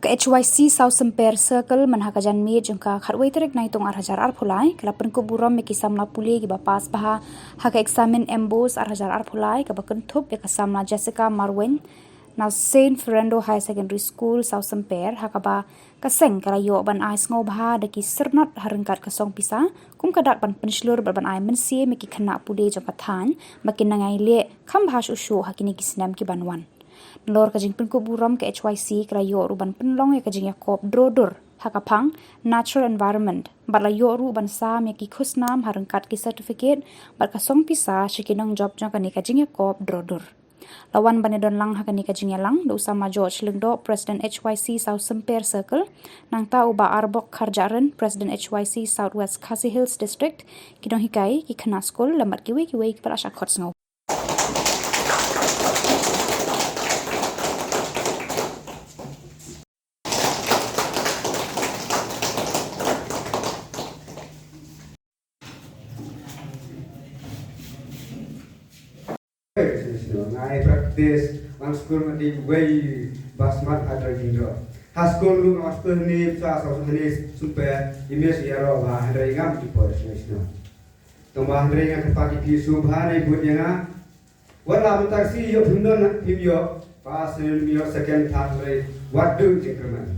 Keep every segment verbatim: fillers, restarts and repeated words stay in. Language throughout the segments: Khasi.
Ka H Y C South Symper Circle mynha ka janmiet jong ka khatwei tarik Naitung ar hajar arphew lai ka la pynkup burom ïa ki samla pule kiba pass bha ha ka eksamin MBOSE ar hajar arphew lai kaba kynthup ïa ka samla Jessica Marwein na Saint Fernando Higher Secondary School South Symper, ha kaba ka seng ka la ïoh ban ai sngewbha da ki syrnod ha ryngkat ka song pisa kum ka dak ban pynshlur bad ban ai mynsiem ïa ki khynnah pule jong ka thaiñ ba kin nang ïai leh kham bha shuh shuh ha kine ki snem ki ban wan. Nalor ka jingpynkup burom, ka H Y C ka la ïoh ruh ban pynlong ïa ka jingïakop draw dur ha ka phang Natural Environment bad la ïoh ruh ban sam ïa ki khusnam ha ryngkat ki certificate bad ka song pisa sha ki nongjop jong kane ka jingïakop draw dur. La wan ban ïadon lang ha kane ka jingïalang da u samla George Lyngdoh, President H Y C South Symper Circle, nangta u Bah Arbok Kharjahrin, President H Y C South West Khasi Hills District, ki nonghikai, ki khynnah skul lem bad kiwei kiwei kiba la shah khot sngewbha. Nga ai practice lang skul, nga dei uwei ba smat ha ka jingdon. Ha skul ruh nga wan skul hangne, sa sa hangne Symper, i mei sa ïaroh bha, hynrei ngam ju poi sngewsih. Tang ba hynrei nga kyrpad ïa phi sngewbha, nai bud ïa nga. Wat la mynta ka sngi ïoh phim don, phim ïoh first, phim ïoh second, third, hynrei wat duh jingkyrmen.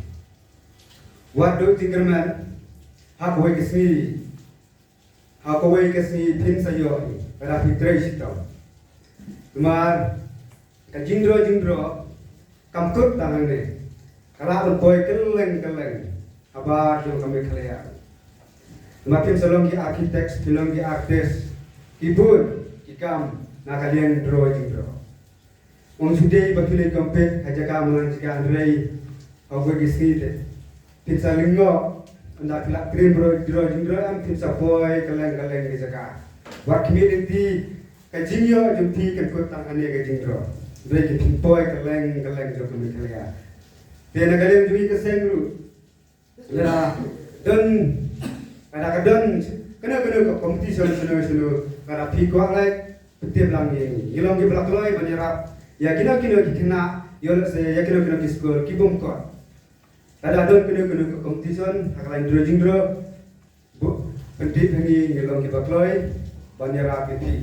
Wat duh jingkyrmen. Ha kawei ka sngi, ha kawei ka sngi phin sa ïoh, lada phi trei shitom. Namar ka jingdro jingdro kam kut tang hangne, ka lah ban poi kylleng kylleng ha bar jong ka Meghalaya. Namar phin sa long ki architects, phin long ki artists, ki bun ki kam na ka liang dro jingdro. Ym ju dei ba phin leit compete ha jaka man la jaka, hynrei ha kawei ka sngi te phin sa lyngngoh, ynda phi la trei bro, dro jingdro, em, phin sa poi kylleng kylleng ki jaka. Wat khmih lynti, ka jingïoh jong phi kan kut tang hangne ka jingdro, hynrei kan phin poi kylleng kylleng jong ka Meghalaya. Te na ka liang jong ngi ka seng ruh, lada don, lada ka don kano kano ka competition shano shano, lada phi kwah leh, pyntip lang ïa ngi. Ngi long kiba la kloi ban ïarap ïa kino kino ki khynnah, ïoh lehse ïa kino kino ki skul ki bym kot. Lada don kano kano ka competition ha ka lain dro jingdro, buh pyntip ha ngi, ngi long kiba kloi ban ïarap ïa phi.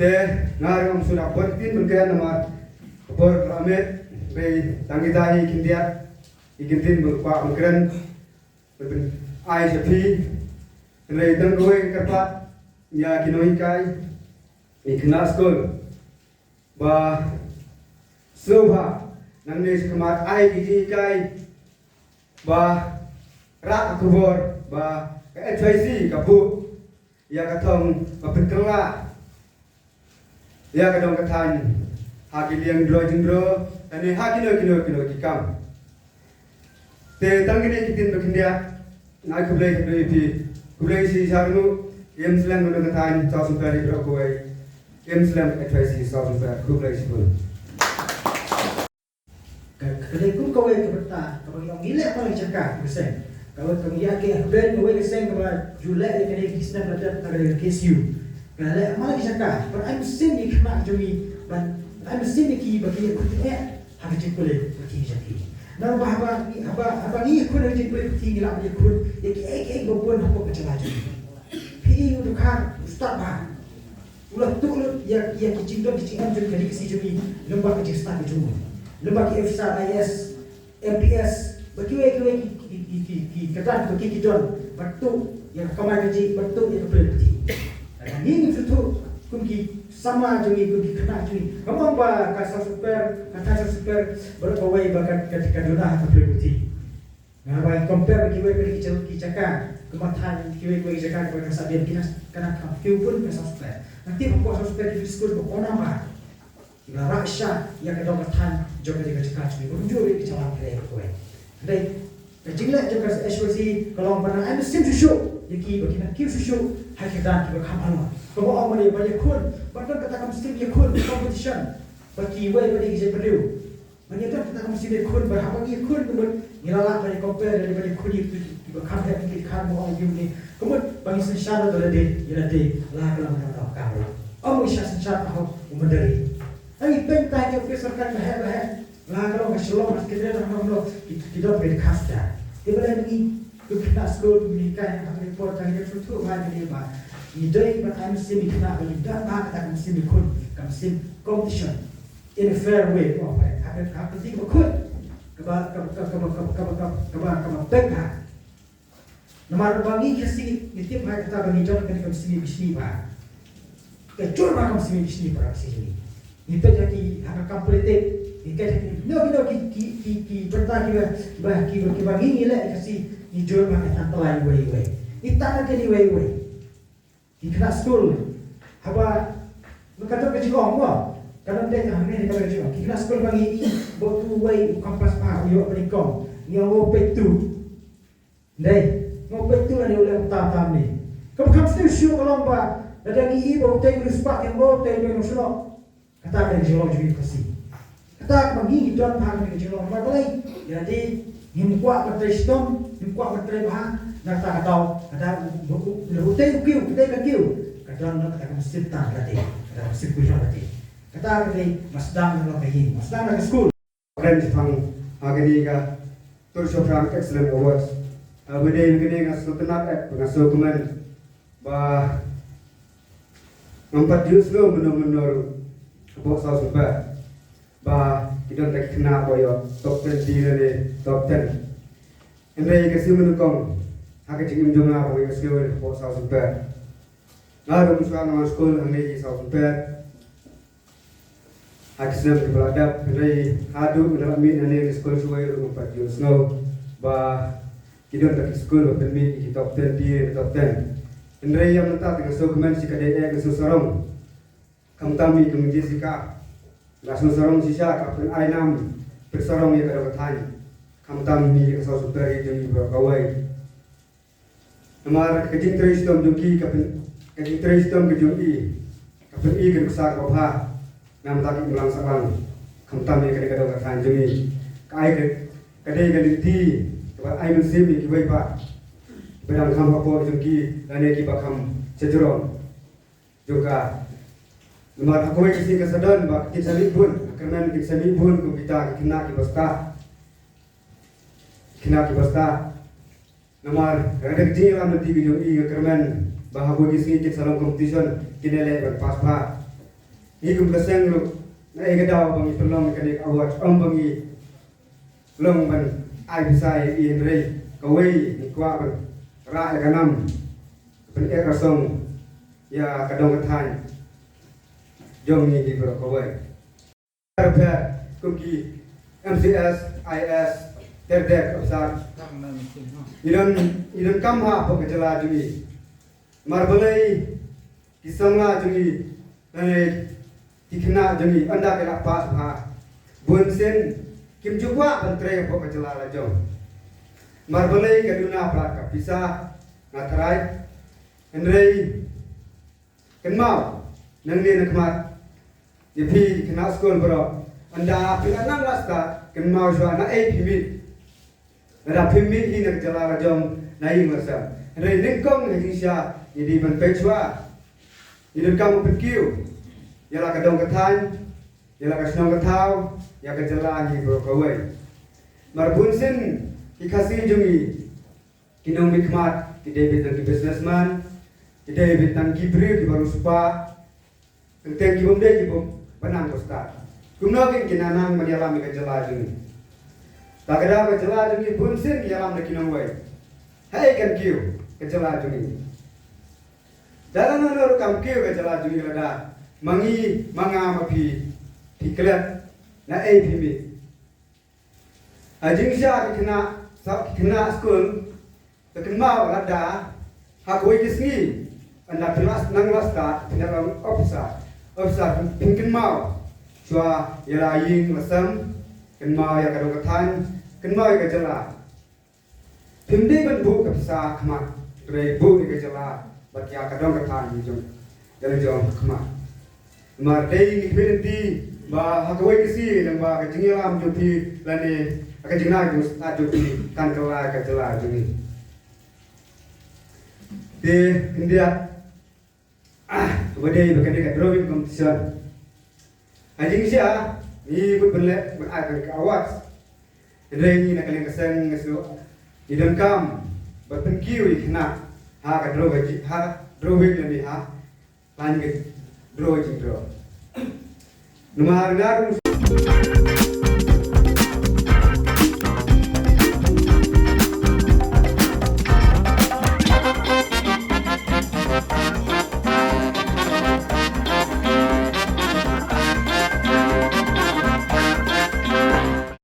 Te nga ruh ngam shu da poi ktien ban kren namar ka por ka la miet, hynrei tang kita hi khyndiat ki ktien ba nga kwah ban kren, ban ai sha phi. Hynrei tang kawei ka kyrpad ïa ki nonghikai, ki khynnah skul, ba sngewbha nangne shakhmat ai ki jinghikai, ba rah ka khubor ba ka H Y C ka buh ïa ka thong ba pynkylla ïa ka dong ka thaiñ ha ki liang dro jingdro, lane ha kino kino kino ki kam. Te tang kine ki ktien ba khyndiat, nga ai khublei ïa phi, khublei shi sharnu, im slem na ka thaiñ South Symper baroh kawei, im slem H Y C South Symper, khublei shibun. Ka, ka dei kum kawei ka bynta kaba ngi ong ngi leh man la ki jaka ka seng. Kaba, kaba ngi ïa ki hapdeng kawei ka seng kaba ju leh ïa kane ki snem la dep na ka K S U. Ka leh man la ki jaka, bad ai mynsiem ïa ki khynnah jong ngi, bad ai mynsiem ïa ki ba ki ïa khun eh ha ka jingpule puthi jong ki. Namar ba haba ngi, haba, haba ngi ïa khun ha ka jingpule puthi ngi lah ban ïa khun ïa kiei kiei ba bun hapoh ka jylla jong ngi. Phi i u dkhar u stad bha. U la tuh lut ïa, ïa ki jingdon ki jingem jong ka ri Khasi jong ngi lyngba ka jingstad ka jong u. Lyngba ki officer I A S, M P S, bad kiwei kiwei ki, ki, ki, ki, ki kyrdan kiba ki, ki don, bad tuh ïa ka kamai kajih, bad tuh ïa ka pule puthi. Lada ngi ngim sngewthuh kum ki samla jong ngi, kum ki khynnah jong ngi, kam ong ba ka South Symper, ka thaiñ South Symper baroh kawei ba ka, ka, ka duna ha ka pule puthi. Nga ba compare bad kiwei pat ki jaka, ki jaka kumta, kiwei kiwei ki jaka kiba ka South Symper, ki na, ka na kam, ki bun ka South Symper. Nga tip hapoh South Symper ki skul ba kongsan ba kiba la rah sha ïa ka dong ka thaiñ jong ka jaka jong ngi, ba kumjuh ruh ki jaka kiwei kiwei. Hynrei ka jingleh jong ka H Y C ka long ban ai mynsiem shuh shuh ïa ki ba kin nang kiew shuh shuh ha ki kyrdan kiba kham halor. Kaba ong ban ïa, ban ïakhun, ban don kata ka mynsiem ïakhun, competition, ba kiwei pat ki jait briew. Ban ïa don kata ka mynsiem ïakhun, ba haba ngi ïakhun ka mut ngi la lah ban ïa compare, ban ïakhun ïa ki, kiba kham heh, ki kham mo ong ïa ngi. Ka mut ba ngi synshar ïa lade, ïa lade, la ka la mynta ka ru. Ym ngi shah synshar ka hok u mynder. Ngi pyntai ïa ki sorkar ba heh, ba heh. La ka long ka Shillong Higher Secondary, la ka long ki, ki don ka khasta. Te balei ngi ki khynnah skul ngi kai ha ka report ka ngi da shu thuh ba ngi ba ngi dei ban ai mynsiem ïa ki khynnah ba ngi don ba ka mynsiem ïa ki khun, ka mynsiem competition in a fair way, oh, ba ha ka, ha ka dei ba khun kaba, kaba, kaba pek ha. Namar ba ngi Khasi ngi tip ba kata ba ngi don kane ka mynsiem bishni ba. Ka jur ba ka mynsiem bishni ba ka sini. Ngi peit ha ki, ha ka kam politik, ngi peit ha ki, no, no, ki, ki, ki, ki bynta kiba, kiba, kiba, kiba ngi ngi leh Khasi, ngi jur ba ka tang tlai wei wei. Ngi tang kane wei wei. Ki khynnah skul haba ka don ka jingong mo. Ka don dei ka hangne ka don ka jingong. Ki khynnah skul ba ngi i ba uwei u kham pass ba u ïoh ba nyngkong. Ngi ong u peit tu. Dei, mo peit tu lane u leh tam tam ne. Ka ba kham sniew shuh ka long ba lada ngi i ba utei u riewspah, ki ong utei u nongshong. Kata ka dei ka jinglong jong ngi Khasi. Kata kaba ngi ngi don bha ka jinglong ba balei. Ïa dei ngim kwah ban trei shitom, ngim kwah ban trei bha. Na kata ka daw, kata u, u, u, utei u kiew, utei ka kiew. Ka don na kata ka mynsiem tang ka dei, kata ka mynsiem khuid ka dei. Kata ka dei, ma sdang na ka ïing, ma sdang na ka skul. Kren shaphang ha kane ka Tur Shaphrang Excellent Awards. Ah, ba dei kane nga sngewtynnat eh, nga sngewkmen ba ngam pat ju sngew mynno mynno ruh hapoh South Sumper ba ki don da ki khynnah ba ïoh top twenty lane top ten. Hynrei ka shu mynnyngkong ha ka jingim jong nga ba nga ïohsngew hapoh South Sumper. Nga ruh mynshuwa nga wan skul hangne ha South Sumper. Ha ki snem kiba la dep, hynrei haduh nga la mih nangne ha skul shuwei ruh ngam pat ju sngew ba ki don da ki skul ba pynmih ïa ki top twenty, top ten. Hynrei ïa mynta te nga sngewkmen shi ka dei eh, nga sngewsarong. Khamtam ïa ka Jessica, nga sngewsarong shisha ka pyn-ai nam, pynsarong ïa ka dong ka thaiñ. Khamtam ïa ka South Sumper jong ngi baroh kawei. Namar ka jingtrei shitom jong ki ka pyn, ka jingtrei shitom ka jong i ka pyni ka nuksa kaba bha na ka bynta ki imlang sahlang, khamtam ïa kane ka dong ka thaiñ jong i. Ka ai ka, ka dei ka lynti kaba ai mynsiem ïa kiwei pat kiba dang kham hapoh jong ki lane kiba kham shajrong jong ka. Namar ha kawei ka sngi kan sa don ba kin sa mih bun, ha kyrmen kin sa mih bun kum kita ki khynnah kiba stad. Ki khynnah kiba stad. Namar ka dei ka jingïalam lynti ka jong i, nga kyrmen ba ha kawei ka sngi kin sa long competition, kin ïaleh ban pass bha. Ngi kum ka seng ruh, nga ai ka daw ba ngi pynlong kane ka award, ym ba ngi long ban ai pisa ïa i, hynrei kawei ngi kwah ban rah ïa ka nam, ban eh rasong ïa ka dong ka thaiñ jong ngi hi baroh kawei. Kum ki M C S, I A S, ter ter officer, ngi don, ngi don kam ha hapoh ka jylla jong ngi. Namar balei ki samla jong ngi, eh, ki khynnah jong ngi, ynda ki la pass bha, bun sien kim ju kwah ban trei hapoh ka jylla la jong. Namar balei? Ka duna palat ka pisa, nga tharai. Hynrei kynmaw, nangne na khmat, ïa phi ki khynnah skul baroh, ynda phi la nang la stad, kynmaw shuwa naei phi mih. Lada phim mih hi na ka jylla la jong, na ïing la sem. Hynrei nyngkong ha jingshisha ngi dei ban peit shuwa. Ngi donkam ban pynkiew ïa la ka dong ka thaiñ, ïa la ka shnong ka thaw, ïa ka jylla ngi baroh kawei. Namar bun sien ki Khasi jong ngi ki nongmihkhmat ki dei beit tang ki businessman, ki dei beit tang ki briew kiba riewspah. Teng teng ki bym dei ki bym ba nang ba stad. Kumno kin kin nang ban ïalam ïa ka jylla jong ngi? Ta ka daw ka jylla jong ngi bun sien ki ïalam da ki nongwei. Haei kan kiew ka jylla jong ngi? Da lano lano ruh kam kiew ka jylla jong ngi lada ma ngi, ma nga, ma phi, phi klet, naei phi mih. Ha jingshisha ki khynnah, sa, ki khynnah skul, to kynmaw lada ha kawei ka sngi, ynda phi la nang la stad, phi la long officer. Officer, phin kynmaw shuwa ïa la ïing la sem, kynmaw ïa ka dong ka thaiñ, kynmaw ïa ka jylla. Phim dei ban buh ka pisa ha khmat, hynrei buh ïa ka jylla bad ïa ka dong ka thaiñ jong, ïa la jong ha khmat. Namar dei ngi khmih lynti ba ha kawei ka sngi lyngba ka jingïalam jong phi lane ha ka jingnang jong stad jong phi kan kylla ka jylla jong ngi. Te khyndiat, ah, kaba dei ba kane ka drawing competition. Ha jingshisha Ngi bud ban leh ban ai ka award. Hynrei ngi na ka liang ka seng ngi shu i donkam ban pynkiew i khynnah ha ka draw ka ji ha draw wing lane ha khlaiñ ka draw jingdraw. Namar nga ruh